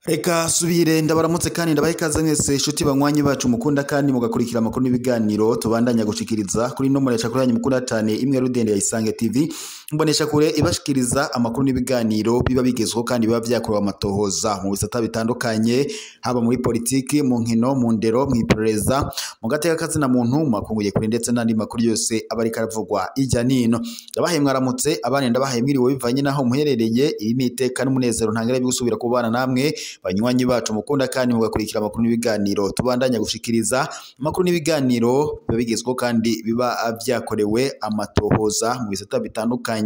Reka subire ndabaramutse kandi ndabahe ikaze mwese inshuti banywanyi bacu mukunda kandi mugakurikira amakuru n'ibiganiro tubandanya gushikiriza kuri no muresha kuri yanyu mukunda cyane imwe rudende ya Isange TV mbonesha kure ibashikiriza amakuru n'ibiganiro biba bigezweho kandi biba byakorewe amatohoza mu bisata bitandukanye, haba muri politiki, mu nkino, mu ndero, mu iperereza, mu gateka kazina muntu, mu makungu kure ndetse n'andi makuru yose aba ariko aravugwa ijya nino. Ndabahaye mwaramutse abandi ndabahaye mwiriwe bivanye naho muherereye. Iri ni iteka n'umunezero ntangere gusubira kubana namwe banywanyi bacu mukunda kandi mugakurikira amakuru n'ibiganiro tubandanya gushikiriza. Amakuru n'ibiganiro biba bigezweho kandi biba byakorewe amatohoza mu bisata bitandukanye,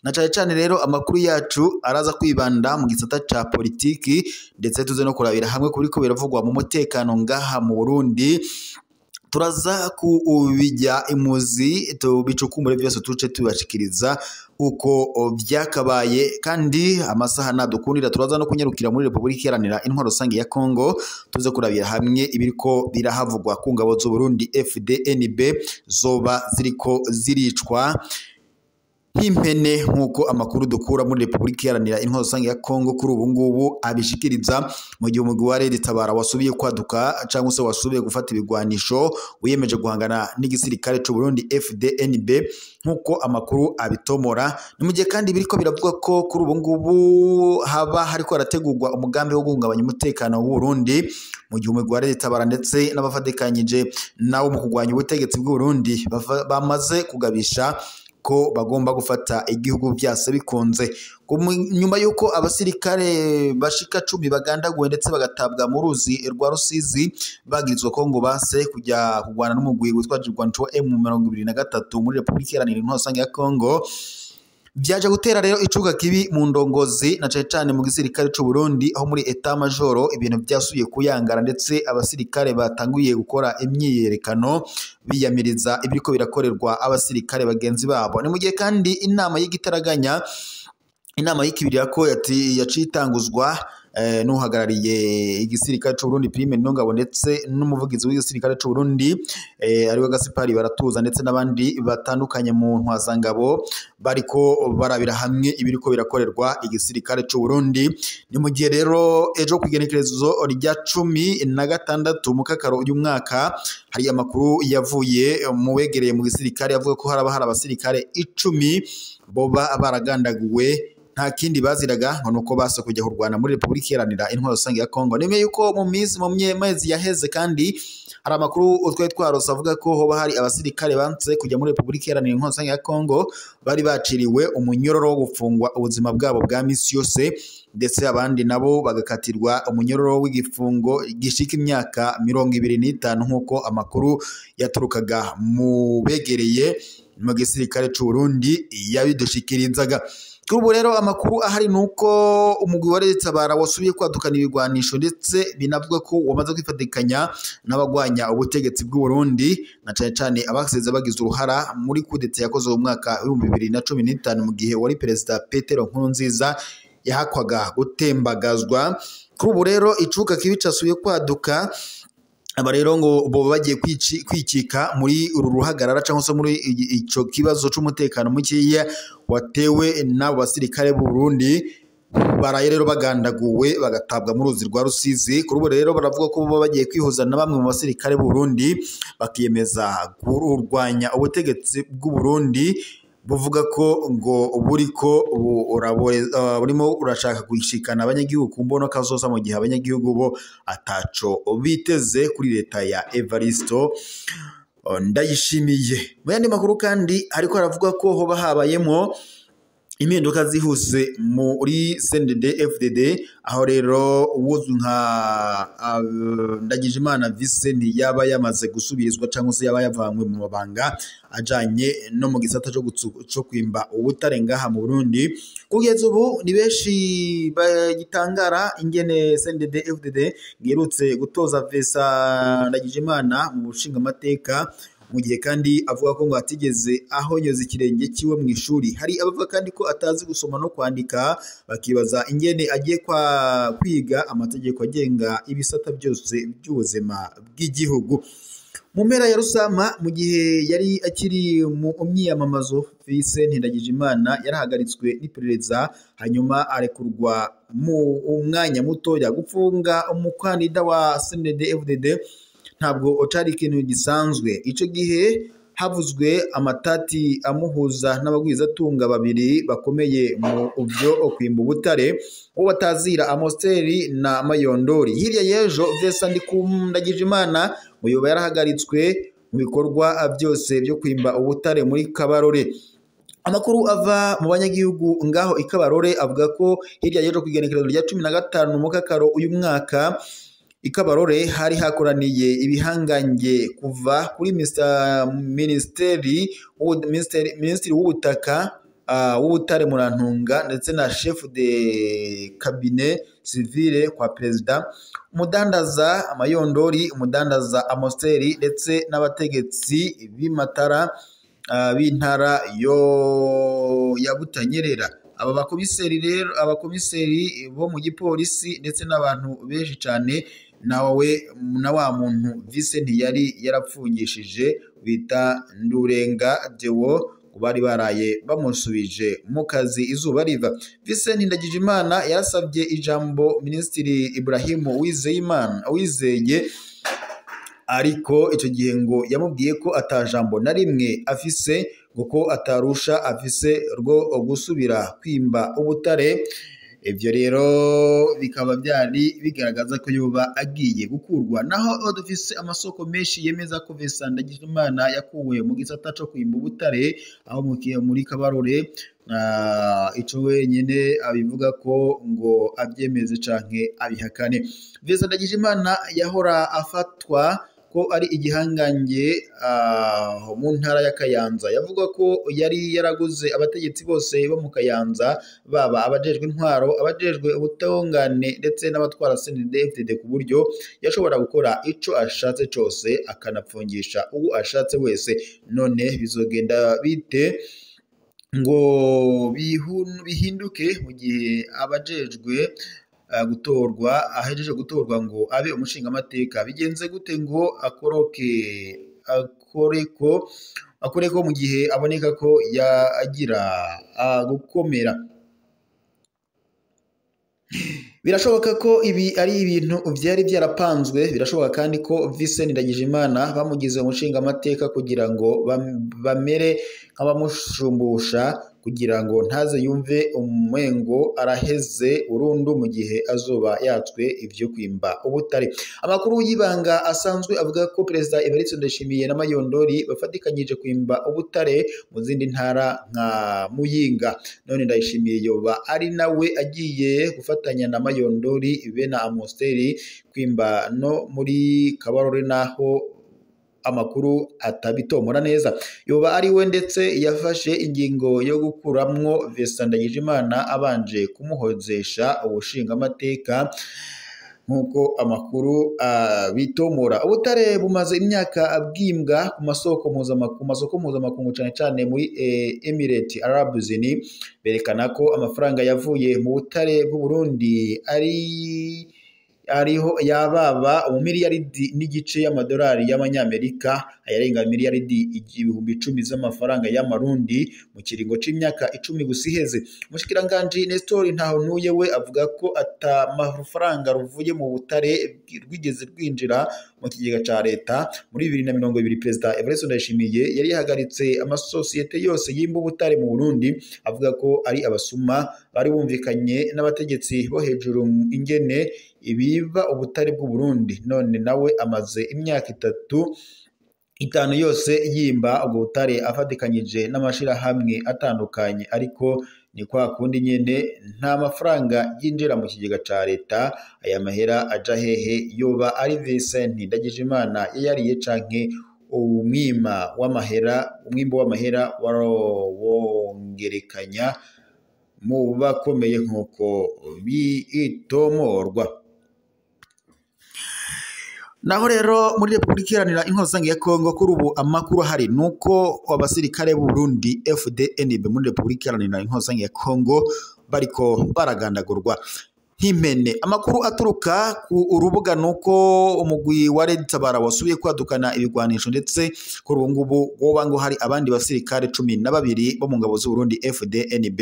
na cyane cyane rero amakuru yacu araza kwibanda mu gisata ca politiki, ndetse tuze no kurabira hamwe kuri ko biravugwa mu mutekano ngaha mu Burundi. Turaza kubijya imuzi tubicukumbure byose tuce tubashikiriza uko byakabaye, kandi amasaha nadukundira turaza no kunyarukira muri Republika Iharanira Intwaro Rusange ya Kongo, tuze kurabira hamwe ibiriko birahavugwa ku ngabo z'u Burundi FDNB zoba ziriko ziricwa nk'impene, nk'uko amakuru dukura muri Republika Iharanira Intwaro Rusange ya Kongo kuri ubu ngubu abishikiriza, mu gihe umugwi wa Red Tabara wasubiye kwaduka cyangwa se wasubiye gufata ibigwanisho wiyemeje guhangana n'igisirikare c'u Burundi FDNB, nk'uko amakuru abitomora. Ni mu gihe kandi biriko biravuga ko kuri ubu ngubu haba hariko harategurwa umugambi wo guhungabanya umutekano w'u Burundi, mu gihe umugwi wa Red Tabara ndetse n'abafatikanyije nawo mu kurwanya ubutegetsi bw'u Burundi bamaze kugabisha ko bagomba gufata igihugu byase bikunze. Nyuma yuko abasirikare bashika 10 bagandaguwe ndetse bagatabwa mu ruzi rwa Rusizi bagirizwa ko ngo base kujya kugwana n'umugwi witwa Jigwancho M23 muri Republika Iharanira Intwaro Rusange ya Kongo, byaje gutera rero icuga kibi mu ndongozi na cyane cyane mu gisirikare c'u Burundi, aho muri etat major ibintu byasubiye kuyangara ndetse abasirikare batanguye gukora imyiyerekano biyamiriza ibiriko birakorerwa abasirikare bagenzi babo. Ni mu gihe kandi inama y'igitaraganya, inama y'ikibirira ko yacitanguzwa n'uhagarariye igisirikare c'u Burundi Prime Niyongabo ndetse n'umuvugizi w'igisirikare c'u Burundi ariwe Gaspard Baratuza ndetse n'abandi batandukanye mu ntwazangabo, bariko barabira hamwe ibiriko birakorerwa igisirikare c'u Burundi. Ni mu gihe rero ejo kugenekerezo rya 16 mukakaro uyu mwaka hari amakuru yavuye mu wegereye mu gisirikare avuga ko haraba hari abasirikare 10 boba baragandaguwe nta kindi baziraga ngo nuko base kujya kurwana muri Republika Iharanira Intwaro Rusange ya Kongo. Nimwe yuko mu minsi mu mezi yaheze kandi hari amakuru utwe twarose avuga ko hoba hari abasirikare banse kujya muri Republika Iharanira Intwaro Rusange ya Kongo bari baciriwe umunyororo wo gufungwa ubuzima bwabo bwa misi yose, ndetse abandi nabo bagakatirwa umunyororo w'igifungo gishika imyaka 25, nk'uko amakuru yaturukaga mu begereye mu gisirikare c'u Burundi yabidushikirizaga. Kuri ubu rero amakuru ahari nuko umugwi wa Red Tabara wasubiye kwadukana ibigwanisho ndetse binavuga ko wamaze kwifatikanya n'abagwanya ubutegetsi bw'u Burundi, na cyane cyane abasize bagize uruhara muri kudeta yakoze mu mwaka 2015 mu gihe wari perezida Petero Nkurunziza yahakwaga gutembagazwa. Kuri ubu rero icuka kibi casubiye kwaduka, aba rero ngo bo bagiye kwikika muri uru ruhagarara cyangwa se muri ico kibazo c'umutekano mukiya watewe n'abo basirikare b'u Burundi baraye rero bagandaguwe bagatabwa mu ruzi rwa Rusizi. Kuri ubu rero baravuga ko bo bagiye kwihuza na bamwe mu basirikare b'u Burundi bakiyemeza kurwanya ubutegetsi bw'u Burundi, buvuga ko ngo buriko burimo urashaka kwishikana abanyagihugu ku mbono kazoza, mu gihe abanyagihugu bo ataco biteze kuri leta ya Evaristo Ndayishimiye. Mu yandi makuru kandi ariko aravuga ko hoba habayemo impinduka zihuse muri CNDD FDD, aho rero uwuzwi nka Ndagijimana Vincent yaba yamaze gusubirizwa cyangwa se yaba yavanywe mu mabanga ajanye no mu gisata cyo kwimba ubutare ngaha mu Burundi. Kugeza ubu ni benshi bagitangara ingene CNDD FDD giherutse gutoza Vincent Ndagijimana mu bushinga amateka, mu gihe kandi avuga ko ngo atigeze ahonyoza ikirenge kiwe mu ishuri. Hari abavuga kandi ko atazi gusoma no kwandika, bakibaza ingene agiye kwiga amategeko agenga ibisata byose by'ubuzima bw'igihugu. Mu mpera ya Rusama, mu gihe yari akiri mu myiyamamazo, Vincent Ndagijimana yarahagaritswe n'iperereza hanyuma arekurwa mu umwanya muto. Gupfunga umukandida wa CNDD-FDD ntabwo cari ikintu gisanzwe. Ico gihe havuzwe amatati amuhuza n'abagwizatunga babiri bakomeye mu byo kwimba ubutare, uwo batazira Amosteri na Mayondori. Hirya y'ejo Vincent Ndagijimana muyoba yarahagaritswe mu bikorwa byose byo kwimba ubutare muri Kabarore. Amakuru ava mu banyagihugu ngaho i Kabarore avuga ko hirya y'ejo ku igenekerezo rya 15 Mukakaro uyu mwaka, i Kabarore hari hakoraniye ibihangange kuva kuri Minisitiri w'ubutaka w'ubutare Murantunga ndetse na chef de cabinet civile kwa perezida, umudandaza Mayondori, umudandaza Amosteri ndetse n'abategetsi b'imatara b'intara yo ya Butanyerera. Aba bakomiseri rero, abakomiseri bo mu gipolisi ndetse n'abantu benshi cyane, nawe na wa muntu Vincent yari yarapfungishije bita Ndurenga Deo, bari baraye bamusubije mu kazi izuba riva. Vincent Ndagijimana yarasabye ijambo Minisitiri Ibrahim Uwizeyimana Uwizeye, ariko icyo gihe ngo yamubwiye ko atajambo na rimwe afise, ngo ko atarusha afise rwo gusubira kwimba ubutare. Ibyo rero bikaba byari bigaragaza ko yoba agiye gukurwa. Naho dufise amasoko menshi yemeza ko Vincent Ndagijimana yakuwe mu gisata co kwimba ubutare aho muri Kabarore, ico wenyene abivuga ko ngo abyemeze canke abihakane. Vincent Ndagijimana yahora afatwa ko ari igihangange mu ntara ya Kayanza. Yavuga ko yari yaraguze abategetsi bose bo mu Kayanza, baba abajejwe intwaro, abajejwe ubutungane ndetse n'abatwara CNDD-FDD, ku buryo yashobora gukora ico ashatse cose akanapfungisha uwo ashatse wese. None bizogenda bite ngo bihinduke mu gihe abajejwe gutorwa ahejeje gutorwa ngo abe umushingamateka? Bigenze gute ngo akoreko mu gihe aboneka ko yagira gukomera? Birashoboka ko ibi ari ibintu byari byarapanzwe. Birashoboka kandi ko Vincent Ndagijimana bamugize umushingamateka kugira ngo bamere nk'abamushumbusha, kugira ngo ntaze yumve umwengo araheze burundu mu gihe azoba yatswe ivyo kwimba ubutare. Amakuru y'ibanga asanzwe avuga ko Perezida Evariste Ndayishimiye na Mayondori bafatikanyije kwimba ubutare mu zindi ntara nka Muyinga. None Ndayishimiye yoba ari nawe agiye gufatanya na Mayondori be na Amosteri kwimba no muri Kabarore, naho amakuru atabitomora neza. Yoba ari we ndetse yafashe ingingo yo gukuramwo Vincent Ndagijimana abanje kumuhozesha ubushingamateka, nk'uko amakuru abitomora. Ubutare bumaze imyaka bwimbwa ku masoko mpuzamakungu, cyane cyane muri Emirate Arabs Unis, berekana ko amafaranga yavuye mu butare bw'u Burundi ariho yababa umiliyaridi n'igice y'amadolari y'amanyamerika, ayarenga miliyaridi 10,000 z'amafaranga y'amarundi mu kiringo c'imyaka 10 gusa iheze. Umushikiranganji Nestor Ntahontuye we avuga ko ata mafaranga ruvuye mu butare rwigeze rwinjira mu kigega ca leta. Muri 2020 Perezida Evariste Ndayishimiye yari yahagaritse amasosiyete yose yimba ubutare mu Burundi, avuga ko ari abasuma bari bumvikanye n'abategetsi bo hejuru ingene ibiba ubutare bw'u Burundi. None nawe amaze imyaka 5 yose yimba ubwo butare afatikanyije n'amashirahamwe atandukanye, ariko ni kwa kundi nyene nta mafaranga yinjira mu kigega ca leta. Aya mahera aja hehe? Yoba ari Vincent Ndagijimana yayariye canke umwimbo w'amahera warongerekanya mu bakomeye nk'uko bitomorwa. Naho rero muri Republika Iharanira Intwaro ya Kongo, kuri ubu amakuru ahari nuko abasirikare b'u Burundi FDNB muri Republika Iharanira Intwaro ya Kongo bariko baragandagurwa. nk'impene. Amakuru aturuka ku urubuga nuko umugwi wa Red Tabara wasubiye kwadukana ibigwanisho, ndetse kuri ubu ngubu woba ngo hari abandi basirikare 12 bo mu ngabo z'u Burundi FDNB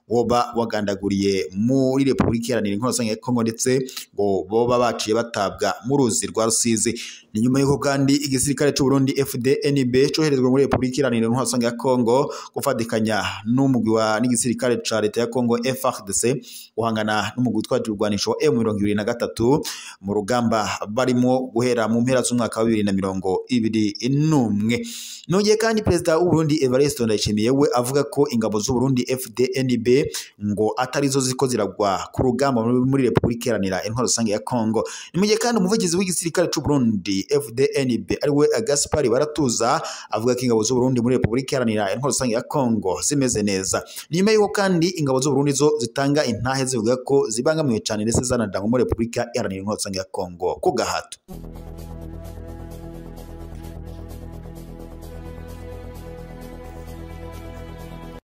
woba wagandaguriye muri Republika Iharanira Intwaro Rusange ya Kongo, ndetse ngo boba baciye batabwa mu ruzi rwa Rusizi. Ni nyuma y'uko kandi igisirikare c'u Burundi FDNB coherezwa muri Republika Iharanira Intwaro Rusange ya Kongo gufatikanya n'umugwi wa n'igisirikare ca leta ya Kongo FARDC guhangana n'umugwi witwaje ibigwanisho wa M23 mu rugamba barimo guhera mu mpera z'umwaka wa 2021. Nongeye kandi Perezida w'u Burundi Evariste Ndayishimiye we avuga ko ingabo z'u Burundi FDNB ngo atarizo ziko ziragwa ku rugamba muri Republika Iharanira Intwaro Rusange ya Kongo. Ni mu gihe kandi umuvugizi w'igisirikare c'u Burundi FDNB ariwe Gaspard Baratuza avuga ko ingabo z'u Burundi muri Republika Iharanira Intwaro Rusange ya Kongo zimeze neza. Ni nyuma y'uko kandi ingabo z'u Burundi zo zitanga intahe zivuga ko zibangamiwe cyane ndetse zanadangwa muri Republika Iharanira Intwaro Rusange ya Kongo ku gahato.